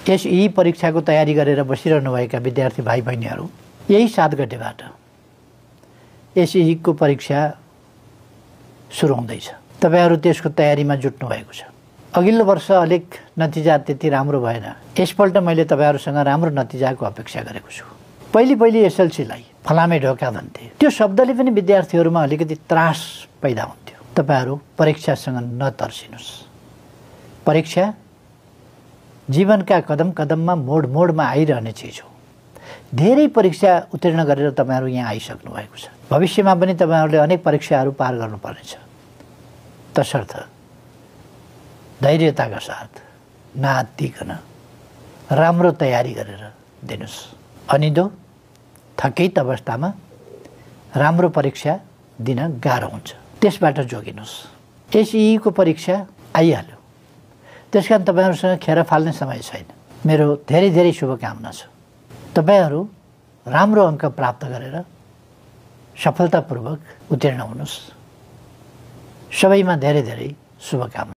यी परीक्षाको तयारी गरेर बसिरहनुभएका विद्यार्थी भाइ बहिनीहरू यही 7 गतेबाट एसई को परीक्षा सुरु हुँदैछ। तपाईहरु त्यसको तयारीमा जुट्नु भएको छ। अघिल्लो वर्ष अलिक नतिजा त्यति राम्रो भएन। यसपल्ट मैले तपाईहरुसँग राम्रो नतिजाको अपेक्षा गरेको छु। पहिले एसएलसीलाई फलामे ढोका भन्थे। त्यो शब्दले पनि विद्यार्थीहरुमा अलिकति त्रास पैदा हुन्थ्यो। तपाईहरु परीक्षासँग नतर्सिनुस्। परीक्षा जीवनका कदम-कदममा मोडमा आइरहने चीज हो। धेरै परीक्षा उत्तीर्ण गरेर तपाईहरु यहाँ आइसक्नु भएको छ। भविष्यमा पनि तपाईहरुले अनेक परीक्षाहरू पार गर्नुपर्नेछ। तसर्थ धैर्यताका साथ नआत्तिकन राम्रो तयारी गरेर दिनुस्। अनिदो थकित अवस्थामा राम्रो परीक्षा दिन गाह्रो हुन्छ। त्यसबाट जोगिनुस्। एसई को परीक्षा आइहाल्यो। त्यसकारण तपाईहरुसँग खेर फाल्ने समय छैन। मेरो धेरै शुभकामना छ। तपाईहरु राम्रो अंक प्राप्त गरेर सफलतापूर्वक उत्तीर्ण हुनुस्। सबैमा धेरै शुभकामना।